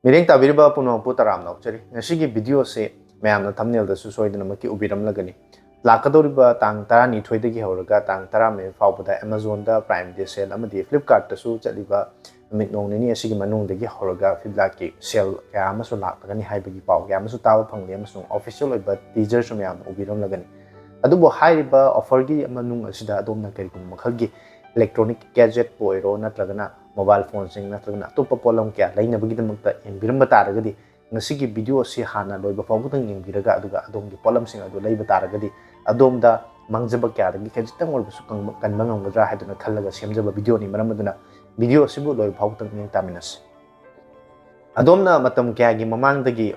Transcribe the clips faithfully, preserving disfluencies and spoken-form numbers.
ꯃꯤꯠꯌꯦꯡ ꯇꯥꯕꯤꯔꯤꯕ ꯄꯨꯝꯅꯃꯛꯄꯨ ꯇꯔꯥꯝꯅ ꯑꯣꯛꯆꯔꯤ꯫ ꯉꯁꯤꯒꯤ video ꯑꯁꯤ ꯃꯌꯥꯝꯅ thumbnail ꯗꯁꯨ ꯁꯣꯏꯗꯅꯃꯛꯀꯤ ꯎꯕꯤꯔꯝꯂꯒꯅꯤ꯫ ꯂꯥꯛꯀꯗꯧꯔꯤꯕ ꯇꯥꯡ ꯇꯔꯥꯅꯤꯊꯣꯏꯗꯒꯤ ꯍꯧꯔꯒ ꯇꯥꯡ ꯇꯔꯥꯃꯔꯤ ꯐꯥꯎꯕꯗ Amazon ꯗ Prime Day sale ꯑꯃꯗꯤ Flipkart ꯇꯁꯨ ꯆꯠꯂꯤꯕ ꯅꯨꯃꯤꯠ ꯅꯣꯡ ꯅꯤꯅꯤ ꯑꯁꯤꯒꯤ ꯃꯅꯨꯡꯗꯒꯤ ꯍꯧꯔꯒ Flipkart ꯀꯤ sale ꯀꯌꯥ ꯑꯃꯁꯨ ꯂꯥꯛꯂꯒꯅꯤ ꯍꯥꯏꯕꯒꯤ ꯄꯥꯎ ꯀꯌꯥ ꯑꯃꯁꯨ ꯇꯥꯕ ꯐꯪꯂꯤ, ꯑꯃꯁꯨꯡ official ꯑꯣꯏꯕ teaser ꯁꯨ ꯃꯌꯥꯝꯅ ꯎꯕꯤꯔꯝꯂꯒꯅꯤ꯫ ꯑꯗꯨꯕꯨ ꯍꯥꯏꯔꯤꯕ offer ꯒꯤ ꯃꯅꯨꯡ ꯑꯁꯤꯗ ꯑꯗꯣꯝꯅ ꯀꯔꯤꯒꯨꯝꯕ ꯃꯈꯜꯒꯤ electronic gadget ꯄꯨ ꯑꯣꯏꯔꯣ, ꯅꯠꯇ꯭ꯔꯒꯅ mobile phone ꯁꯤꯡ, ꯅꯠꯇ꯭ꯔꯒꯅ ꯑꯇꯣꯞꯄ ꯄꯣꯠꯂꯝ ꯀꯌꯥ ꯂꯩꯅꯕꯒꯤꯗꯃꯛꯇ ꯌꯦꯡꯕꯤꯔꯝꯕ ꯇꯥꯔꯒꯗꯤ, ꯉꯁꯤꯒꯤ video ꯑꯁꯤ ꯍꯥꯟꯅ ꯂꯣꯏꯕ ꯐꯥꯎꯕꯗꯪ ꯌꯦꯡꯕꯤꯔꯒ, ꯑꯗꯨꯒ ꯑꯗꯣꯝꯒꯤ ꯄꯣꯠꯂꯝꯁꯤꯡ ꯑꯗꯨ ꯂꯩꯕ ꯇꯥꯔꯒꯗꯤ, ꯑꯗꯣꯝꯗ ꯃꯥꯡꯖꯕ ꯀꯌꯥꯗꯒꯤ ꯈꯖꯤꯛꯇꯪ ꯑꯣꯏꯔꯕꯁꯨ ꯀꯪꯕ-, ꯀꯟꯕ ꯉꯝꯒꯗ꯭ꯔꯥ ꯍꯥꯏꯗꯨꯅ ꯈꯜꯂꯒ ꯁꯦꯝꯖꯕ video ꯅꯤ꯫ ꯃꯔꯝ ꯑꯗꯨꯅ video ꯑꯁꯤꯕꯨ ꯂꯣꯏꯕ ꯐꯥꯎꯕꯗꯪ ꯃꯤꯠꯌꯦꯡ ꯇꯥꯃꯤꯟꯅꯁꯤ꯫ ꯑꯗꯣꯝꯅ ꯃꯇꯝ ꯀꯌꯥꯒꯤ ꯃꯃꯥꯡꯗꯒꯤ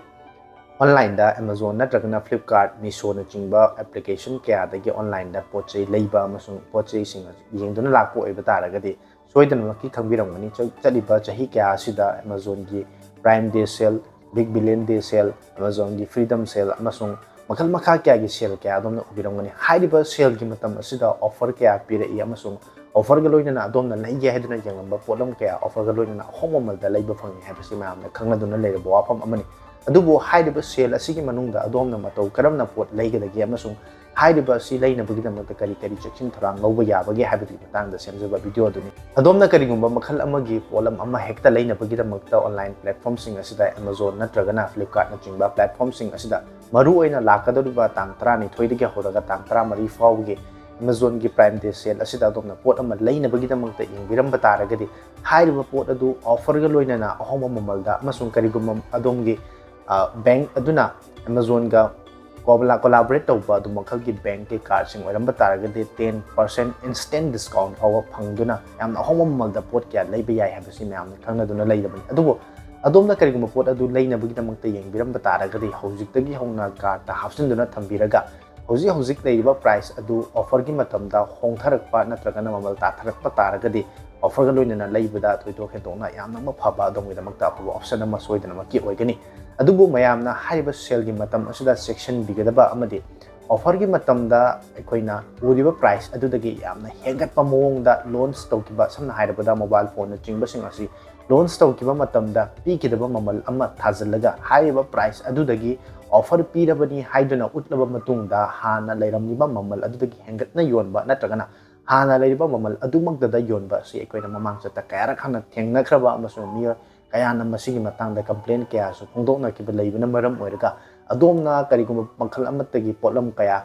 online ꯗ Amazon ꯅꯠꯇ꯭ꯔꯒꯅ Flipkart, Meesho ꯅꯆꯤꯡꯕ application ꯀꯌꯥꯗꯒꯤ online ꯗ ꯄꯣꯠ ꯆꯩ ꯂꯩꯕ ꯑꯃꯁꯨꯡ ꯄꯣꯠ ꯆꯩꯁꯤꯡ ꯑꯁꯤ ꯌꯦꯡꯗꯨꯅ ꯂꯥꯛꯄ ꯑꯣꯏꯕ ꯇꯥꯔꯒꯗꯤ, ꯁꯣꯏꯗꯅꯃꯛꯀꯤ ꯈꯪꯕꯤꯔꯝꯒꯅꯤ, ꯆ-, ꯆꯠꯂꯤꯕ ꯆꯍꯤ ꯀꯌꯥ ꯑꯁꯤꯗ Amazon ꯒꯤ Prime Day sale, Big Billion Day sale, Amazon ꯒꯤ Freedom Sale ꯑꯃꯁꯨꯡ ꯃꯈꯜ ꯃꯈꯥ ꯀꯌꯥꯒꯤ sale ꯀꯌꯥ ꯑꯗꯣꯝꯅ ꯎꯕꯤꯔꯝꯒꯅꯤ꯫ ꯍꯥꯏꯔꯤꯕ sale ꯒꯤ ꯃꯇꯝ ꯑꯁꯤꯗ offer ꯀꯌꯥ ꯄꯤꯔꯛꯏ ꯑꯃꯁꯨꯡ offer ꯒ ꯂꯣꯏꯅꯅ ꯑꯗꯣꯝꯅ ꯂꯩꯒꯦ ꯍꯥꯏꯗꯨꯅ ꯌꯦꯡꯂꯝꯕ ꯄꯣꯠꯂꯝ ꯀꯌꯥ offer ꯒ ꯂꯣꯏꯅꯅ ꯑꯍꯣꯡꯕ ꯃꯃꯜꯗ ꯂꯩꯕ ꯐꯪꯉꯤ ꯍꯥꯏꯕꯁꯤ ꯃꯌꯥꯝꯅ ꯈꯪꯅꯗꯨꯅ ꯂꯩꯔꯕ ꯋꯥꯐꯝ ꯑꯃꯅꯤ꯫ ꯑꯗꯨꯕꯨ ꯍꯥꯏꯔꯤꯕ sale ꯑꯁꯤꯒꯤ ꯃꯅꯨꯡꯗ ꯑꯗꯣꯝꯅ ꯃꯇꯧ ꯀꯔꯝꯅ ꯄꯣꯠ ꯂꯩꯒꯗꯒꯦ ꯑꯃꯁꯨꯡ ꯍꯥꯏꯔꯤꯕ ꯑꯁꯤ ꯂꯩꯅꯕꯒꯤꯗꯃꯛꯇ ꯀꯔꯤ ꯀꯔꯤ ꯆꯦꯛꯁꯤꯟ ꯊꯧꯔꯥꯡ ꯂꯧꯕ ꯌꯥꯕꯒꯦ ꯍꯥꯏꯕꯗꯨꯒꯤ ꯃꯇꯥꯡꯗ ꯁꯦꯝꯖꯕ video ꯗꯨꯅꯤ꯫ ꯑꯗꯣꯝꯅ ꯀꯔꯤꯒꯨꯝꯕ ꯃꯈꯜ ꯑꯃꯒꯤ ꯄꯣꯠꯂꯝ ꯑꯃ ꯍꯦꯛꯇ ꯂꯩꯅꯕꯒꯤꯗꯃꯛꯇ online platform ꯁꯤꯡ ꯑꯁꯤꯗ Amazon ꯅꯠꯇ꯭ꯔꯒꯅ Flipkart ꯅꯆꯤꯡꯕ platform ꯁꯤꯡ ꯑꯁꯤꯗ ꯃꯔꯨꯑꯣꯏꯅ ꯂꯥꯛꯀꯗꯧꯔꯤꯕ ꯇꯥꯡ ꯇꯔꯥꯅꯤꯊꯣꯏꯗꯒꯤ ꯍꯧꯔꯒ ꯇꯥꯡ ꯇꯔꯥꯃꯔꯤ ꯐꯥꯎꯕꯒꯤ Amazon ꯒꯤ Prime Day sale ꯑꯁꯤꯗ ꯑꯗꯣꯝꯅ ꯄꯣꯠ ꯑꯃ ꯂꯩꯅꯕꯒꯤꯗꯃꯛꯇ ꯌꯦꯡꯕꯤꯔꯝꯕ ꯇꯥꯔꯒꯗꯤ, ꯍꯥꯏꯔꯤꯕ ꯄꯣꯠ ꯑꯗꯨ offer ꯒ ꯂꯣꯏꯅꯅ ꯑꯍꯣꯡꯕ ꯃꯃꯜꯗ ꯑꯃꯁꯨꯡ ꯀꯔꯤꯒꯨꯝꯕ ꯑꯗꯣꯝꯒꯤ, ꯑ, bank ꯑꯗꯨꯅ Amazon ꯒ ꯀꯣꯕꯂꯥ-, collaborate ꯇꯧꯕ ꯑꯗꯨ ꯃꯈꯜꯒꯤ bank ꯀꯤ card ꯁꯤꯡ ꯑꯣꯏꯔꯝꯕ ꯇꯥꯔꯒꯗꯤ, ten percent instant discount ꯐꯥꯎꯕ ꯐꯪꯗꯨꯅ ꯌꯥꯝꯅ ꯑꯍꯣꯡꯕ ꯃꯃꯜꯗ ꯄꯣꯠ ꯀꯌꯥ ꯂꯩꯕ ꯌꯥꯏ ꯍꯥꯏꯕꯁꯤ ꯃꯌꯥꯝꯅ ꯈꯪꯅꯗꯨꯅ ꯂꯩꯔꯕꯅꯤ꯫ ꯑꯗꯨꯕꯨ ꯑꯗꯣꯝꯅ ꯀꯔꯤꯒꯨꯝꯕ ꯄꯣꯠ ꯑꯗꯨ ꯂꯩꯅꯕꯒꯤꯗꯃꯛꯇ ꯌꯦꯡꯕꯤꯔꯝꯕ ꯇꯥꯔꯒꯗꯤ, ꯍꯧꯖꯤꯛꯇꯒꯤ ꯍꯧꯅ card ꯇ ꯍꯥꯞꯆꯤꯟꯗꯨꯅ ꯊꯝꯕꯤꯔꯒ, ꯍꯧꯖꯤꯛ ꯍꯧꯖꯤꯛ ꯂꯩꯔꯤꯕ price ꯑꯗꯨ offer ꯒꯤ ꯃꯇꯝꯗ ꯍꯣꯡꯊꯔꯛꯄ ꯅꯠꯇ꯭ꯔꯒꯅ ꯃꯃꯜ ꯇꯥꯊꯔꯛꯄ ꯇꯥꯔꯒꯗꯤ, offer ꯒ ꯂꯣꯏꯅꯅ ꯂꯩꯕꯗ ꯊꯣꯏꯗꯣꯛ ꯍꯦꯟꯗꯣꯛꯅ ꯌꯥꯝꯅ ꯑꯃ ꯐꯕ ꯑꯗꯣꯝꯒꯤꯗꯃꯛꯇ ꯑꯐꯕ option ꯑꯃꯁꯨ ꯁꯣꯏꯗꯅꯃꯛꯀꯤ ꯑꯣꯏꯒꯅꯤ꯫ ꯑꯗꯨꯕꯨ ꯃꯌꯥꯝꯅ ꯍꯥꯏꯔꯤꯕ sale ꯒꯤ ꯃꯇꯝ ꯑꯁꯤꯗ ꯆꯦꯛꯁꯤꯟꯕꯤꯒꯗꯕ ꯑꯃꯗꯤ offer ꯒꯤ ꯃꯇꯝꯗ ꯑꯩꯈꯣꯏꯅ ꯎꯔꯤꯕ price ꯑꯗꯨꯗꯒꯤ ꯌꯥꯝꯅ ꯍꯦꯟꯒꯠꯄ ꯃꯑꯣꯡꯗ launch ꯇꯧꯈꯤꯕ, ꯁꯝꯅ ꯍꯥꯏꯔꯕꯗ mobile phone ꯅꯆꯤꯡꯕꯁꯤꯡ ꯑꯁꯤ ꯂꯣꯟꯆ ꯇꯧꯈꯤꯕ ꯃꯇꯝꯗ ꯄꯤꯈꯤꯗꯕ ꯃꯃꯜ ꯑꯃ ꯊꯥꯖꯤꯜꯂꯒ ꯍꯥꯏꯔꯤꯕ ꯄ꯭ꯔꯥꯏꯁ ꯑꯗꯨꯗꯒꯤ ꯑꯣꯐꯔ ꯄꯤꯔꯕꯅꯤ ꯍꯥꯏꯗꯨꯅ ꯎꯠꯂꯕ ꯃꯇꯨꯡꯗ ꯍꯥꯟꯅ ꯂꯩꯔꯝꯂꯤꯕ ꯃꯃꯜ ꯑꯗꯨꯗꯒꯤ ꯍꯦꯟꯒꯠꯅ ꯌꯣꯟꯕ ꯅꯠꯇ꯭ꯔꯒꯅ ꯍꯥꯟꯅ ꯂꯩꯔꯤꯕ ꯃꯃꯜ ꯑꯗꯨꯃꯛꯇꯗ ꯌꯣꯟꯕ ꯑꯁꯤ ꯑꯩꯈꯣꯏꯅ ꯃꯃꯥꯡ ꯆꯠꯇ ꯀꯌꯥꯔꯛ ꯍꯟꯅ ꯊꯦꯡꯅꯈ꯭ꯔꯕ ꯑꯃꯁꯨꯡ ꯃꯤꯑꯣꯏ ꯀꯌꯥꯅ ꯃꯁꯤꯒꯤ ꯃꯇꯥꯡꯗ ꯀꯝꯄ꯭ꯂꯦꯟ ꯀꯌꯥꯁꯨ ꯐꯣꯡꯗꯣꯛꯅꯈꯤꯕ ꯂꯩꯕꯅ ꯃꯔꯝ ꯑꯣꯏꯔꯒ ꯑꯗꯣꯝꯅ ꯀꯔꯤꯒꯨꯝꯕ ꯃꯈꯜ ꯑꯃꯠꯇꯒꯤ ꯄꯣꯠꯂꯝ ꯀꯌꯥ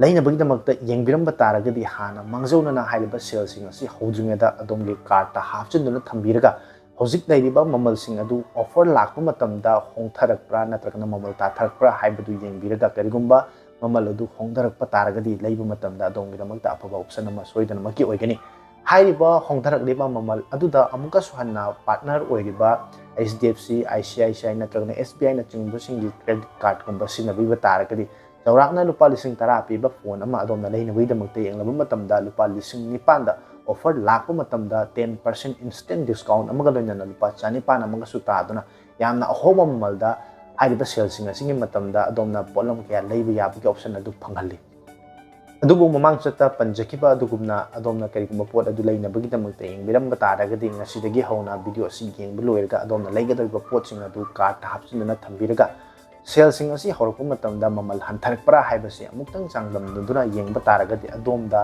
ꯂꯩꯅꯕꯒꯤꯗꯃꯛꯇ ꯌꯦꯡꯕꯤꯔꯝꯕ ꯇꯥꯔꯒꯗꯤ ꯍꯥꯟꯅ ꯃꯥꯡꯖꯧꯅꯅ ꯍꯥꯏꯔꯤꯕ ꯁꯦꯜꯁꯤꯡ ꯑꯁꯤ ꯍꯧꯗ꯭ꯔꯤꯉꯩꯗ ꯑꯗꯣꯝꯒꯤ ꯀꯥꯔꯠꯇ ꯍꯥꯞꯆꯤꯟꯗꯨꯅ ꯊꯝꯕꯤꯔꯒ ꯍꯧꯖꯤꯛ ꯂꯩꯔꯤꯕ ꯃꯃꯜꯁꯤꯡ ꯑꯗꯨ ꯑꯣꯐꯔ ꯂꯥꯛꯄ ꯃꯇꯝꯗ ꯍꯣꯡꯊꯔꯛꯄ꯭ꯔꯥ ꯅꯠꯇ꯭ꯔꯒꯅ ꯃꯃꯜ ꯇꯥꯊꯔꯛꯄ꯭ꯔꯥ ꯍꯥꯏꯕꯗꯨ ꯌꯦꯡꯕꯤꯔꯒ ꯀꯔꯤꯒꯨꯝꯕ ꯃꯃꯜ ꯑꯗꯨ ꯍꯣꯡꯊꯔꯛꯄ ꯇꯥꯔꯒꯗꯤ ꯂꯩꯕ ꯃꯇꯝꯗ ꯑꯗꯣꯝꯒꯤꯗꯃꯛꯇ ꯑꯐꯕ ꯑꯣꯞꯁꯟ ꯑꯃ ꯁꯣꯏꯗꯅꯃꯛꯀꯤ ꯑꯣꯏꯒꯅꯤ꯫ ꯍꯥꯏꯔꯤꯕ ꯍꯣꯡꯊꯔꯛꯂꯤꯕ ꯃꯃꯜ ꯑꯗꯨꯗ ꯑꯃꯨꯛꯀꯁꯨ ꯍꯟꯅ ꯄꯥꯔꯠꯅꯔ ꯑꯣꯏꯔꯤꯕ H D F C, I C I C I ꯅꯠꯇ꯭ꯔꯒꯅ ꯑꯦꯁ ꯕꯤ ꯑꯥꯏꯅꯆꯤꯡꯕꯁꯤꯡꯒꯤ ꯀ꯭ꯔꯦꯗꯤꯠ ꯀꯥꯔꯠꯀꯨꯝꯕ ꯁꯤꯖꯤꯟꯅꯕꯤꯕ ꯇꯥꯔꯒꯗꯤ ꯆꯥꯎꯔꯥꯛꯅ ꯂꯨꯄꯥ ꯂꯤꯁꯤꯡ ꯇꯔꯥ ꯄꯤꯕ ꯐꯣꯟ ꯑꯃ ꯑꯗꯣꯝꯅ ꯂꯩꯅꯕꯒꯤꯗꯃꯛꯇ ꯌꯦꯡꯂꯕ ꯃꯇꯝꯗ ꯂꯨꯄꯥ ꯂꯤꯁꯤꯡ ꯅꯤꯄꯥꯟꯗ ꯑꯣꯐꯔ ꯂꯥꯛꯄ ꯃꯇꯝꯗ ten percent instant discount ꯑꯃꯒ ꯂꯣꯏꯅꯅ ꯂꯨꯄꯥ ꯆꯅꯤꯄꯥꯟ ꯑꯃꯒꯁꯨ ꯇꯥꯗꯨꯅ ꯌꯥꯝꯅ ꯑꯍꯣꯡꯕ ꯃꯃꯜꯗ ꯍꯥꯏꯔꯤꯕ ꯁꯦꯜꯁꯤꯡ ꯑꯁꯤꯒꯤ ꯃꯇꯝꯗ ꯑꯗꯣꯝꯅ ꯄꯣꯠꯂꯝ ꯀꯌꯥ ꯂꯩꯕ ꯌꯥꯕꯒꯤ ꯑꯣꯞꯁꯟ ꯑꯗꯨ ꯐꯪꯍꯜꯂꯤ꯫ ꯑꯗꯨꯕꯨ ꯃꯃꯥꯡ ꯆꯠꯇ ꯄꯟꯖꯈꯤꯕ ꯑꯗꯨꯒꯨꯝꯅ ꯑꯗꯣꯝꯅ ꯀꯔꯤꯒꯨꯝꯕ ꯄꯣꯠ ꯑꯗꯨ ꯂꯩꯅꯕꯒꯤꯗꯃꯛꯇ ꯌꯦꯡꯕꯤꯔꯝꯕ ꯇꯥꯔꯒꯗꯤ ꯉꯁꯤꯗꯒꯤ ꯍꯧꯅ ꯚꯤꯗꯤꯑꯣ ꯑꯁꯤ ꯌꯦꯡꯕ ꯂꯣꯏꯔꯒ ꯑꯗꯣꯝꯅ ꯂꯩꯒꯗꯧꯔꯤꯕ ꯄꯣꯠꯁꯤꯡ ꯑꯗꯨ ꯀꯥꯔꯠꯇ ꯍꯥꯞꯆꯤꯟꯗꯨꯅ ꯊꯝꯕꯤꯔꯒ ꯁꯦꯜꯁꯤꯡ ꯑꯁꯤ ꯍꯧꯔꯛꯄ ꯃꯇꯝꯗ ꯃꯃꯜ ꯍꯟꯊꯔꯛꯄ꯭ꯔꯥ ꯍꯥꯏꯕꯁꯤ ꯑꯃꯨꯛꯇꯪ ꯆꯥꯡꯗꯝꯅꯗꯨꯅ ꯌꯦꯡꯕ ꯇꯥꯔꯒꯗꯤ ꯑꯗꯣꯝꯗ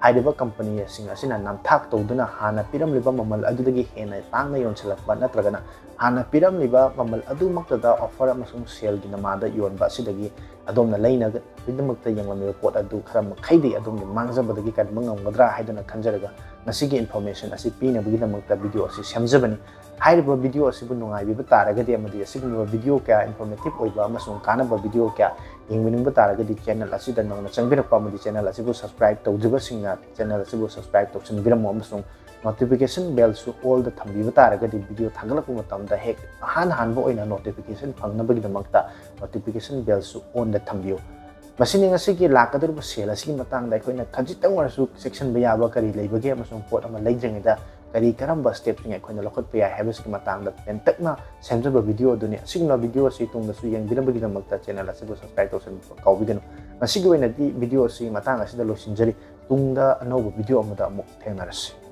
ꯍꯥꯏꯔꯤꯕ ꯀꯝꯄꯅꯤꯁꯤꯡ ꯑꯁꯤꯅ ꯅꯝꯊꯥꯛ ꯇꯧꯗꯨꯅ ꯍꯥꯟꯅ ꯄꯤꯔꯝꯂꯤꯕ ꯃꯃꯜ ꯑꯗꯨꯗꯒꯤ ꯍꯦꯟꯅ ꯇꯥꯡꯅ ꯌꯣꯟꯁꯤꯜꯂꯛꯄ ꯅꯠꯇ꯭ꯔꯒꯅ ꯍꯥꯟꯅ ꯄꯤꯔꯝꯂꯤꯕ ꯃꯃꯜ ꯑꯗꯨꯃꯛꯇꯗ ꯑꯣꯐꯔ ꯑꯃꯁꯨꯡ ꯁꯦꯜꯒꯤ ꯅꯃꯥꯗ ꯌꯣꯟꯕ ꯑꯁꯤꯗꯒꯤ ꯑꯗꯣꯝꯅ ꯂꯩꯅꯕꯒꯤꯗꯃꯛꯇ ꯌꯦꯡꯂꯝꯂꯤꯕ ꯄꯣꯠ ꯑꯗꯨ ꯈꯔ ꯃꯈꯩꯗꯤ ꯑꯗꯣꯝꯒꯤ ꯃꯥꯡꯖꯕꯗꯒꯤ ꯀꯟꯕ ꯉꯝꯒꯗ꯭ꯔꯥ ꯍꯥꯏꯗꯨꯅ ꯈꯟꯖꯔꯒ ꯉꯁꯤꯒꯤ ꯏꯟꯐꯣꯔꯃꯦꯁꯟ ꯑꯁꯤ ꯄꯤꯅꯕꯒꯤꯗꯃꯛꯇ ꯚꯤꯗꯤꯑꯣ ꯑꯁꯤ ꯁꯦꯝꯖꯕꯅꯤ꯫ ꯍꯥꯏꯔꯤꯕ ꯚꯤꯗꯤꯑꯣ ꯑꯁꯤꯕꯨ ꯅꯨꯡꯉꯥꯏꯕꯤꯕ ꯇꯥꯔꯒꯗꯤ ꯑꯃꯗꯤ ꯑꯁꯤꯒꯨꯝꯂꯕ ꯚꯤꯗꯤꯑꯣ ꯀꯌꯥ, ꯏꯟꯐꯣꯔꯃꯦꯇꯤꯚ ꯑꯣꯏꯕ ꯑꯃꯁꯨꯡ ꯀꯥꯟꯅꯕ ꯚꯤꯗꯤꯑꯣ ꯀꯌꯥ ꯌꯦꯡꯕꯤꯅꯤꯡꯕ ꯇꯥꯔꯒꯗꯤ ꯆꯦꯅꯦꯜ ꯑꯁꯤꯗ ꯅꯧꯅ ꯆꯪꯕꯤꯔꯛꯄ ꯑꯃꯗꯤ ꯆꯦꯅꯦꯜ ꯑꯁꯤꯕꯨ ꯁꯕꯁꯀ꯭ꯔꯥꯏꯕ ꯇꯧꯗ꯭ꯔꯤꯕꯁꯤꯡꯅ ꯆꯦꯅꯦꯜ ꯑꯁꯤꯕꯨ ꯁꯕꯁꯀ꯭ꯔꯥꯏꯕ ꯇꯧꯁꯤꯟꯕꯤꯔꯝꯃꯨ ꯑꯃꯁꯨꯡ ꯅꯣꯇꯤꯐꯤꯀꯦꯁꯟ ꯕꯦꯜꯁꯨ ꯑꯣꯜꯗ ꯊꯝꯕꯤꯕ ꯇꯥꯔꯒꯗꯤ ꯚꯤꯗꯤꯑꯣ ꯊꯥꯒꯠꯂꯛꯄ ꯃꯇꯝꯗ ꯍꯦꯛ ꯑꯍꯥꯟ ꯍꯥꯟꯕ ꯑꯣꯏꯅ ꯅꯣꯇꯤꯐꯤꯀꯦꯁꯟ ꯐꯪꯅꯕꯒꯤꯗꯃꯛꯇ ꯅꯣꯇꯤꯐꯤꯀꯦꯁꯟ ꯕꯦꯜꯁꯨ ꯑꯣꯟꯗ ꯊꯝꯕꯤꯌꯨ꯫ ꯃꯁꯤꯅꯤ ꯉꯁꯤꯒꯤ ꯂꯥꯛꯀꯗꯧꯔꯤꯕ ꯁꯦꯜ ꯑꯁꯤꯒꯤ ꯃꯇꯥꯡꯗ ꯑꯩꯈꯣꯏꯅ ꯈꯖꯤꯛꯇꯪ ꯑꯣꯏꯔꯁꯨ ꯆꯦꯛꯁꯤꯟꯕ ꯌꯥꯕ ꯀꯔꯤ ꯂꯩꯕꯒꯦ ꯑꯃꯁꯨꯡ ꯄꯣꯠ ꯑꯃ ꯂꯩꯗ꯭ꯔꯤꯉꯩꯗ ꯀꯔꯤ ꯀꯔꯝꯕ ꯁ꯭ꯇꯦꯞꯁꯤꯡ ꯑꯩꯈꯣꯏꯅ ꯂꯧꯈꯠꯄ ꯌꯥꯏ ꯍꯥꯏꯕꯁꯤꯒꯤ ꯃꯇꯥꯡꯗ ꯇꯦꯟꯇꯛꯅ ꯁꯦꯝꯖꯕ ꯚꯤꯗꯤꯑꯣ ꯑꯗꯨꯅꯤ꯫ ꯑꯁꯤꯒꯨꯝꯂꯕ ꯚꯤꯗꯤꯑꯣ ꯑꯁꯤ ꯇꯨꯡꯗꯁꯨ ꯌꯦꯡꯕꯤꯅꯕꯒꯤꯗꯃꯛꯇ ꯆꯦꯅꯦꯜ ꯑꯁꯤꯕꯨ ꯁꯕꯁꯀ꯭ꯔꯥꯏꯕ ꯇꯧꯁꯤꯟꯕ ꯀꯥꯎꯕꯤꯒꯅꯨ꯫ ꯉꯁꯤꯒꯤ ꯑꯣꯏꯅꯗꯤ ꯚꯤꯗꯤꯑꯣ ꯑꯁꯤ ꯃꯇꯥꯡ ꯑꯁꯤꯗ ꯂꯣꯏꯁꯤꯟꯖꯔꯤ꯫ ꯇꯨꯡꯗ ꯑꯅꯧꯕ ꯚꯤꯗꯤꯑꯣ ꯑꯃꯗ ꯑꯃꯨꯛ ꯊꯦꯡꯅꯔꯁꯤ꯫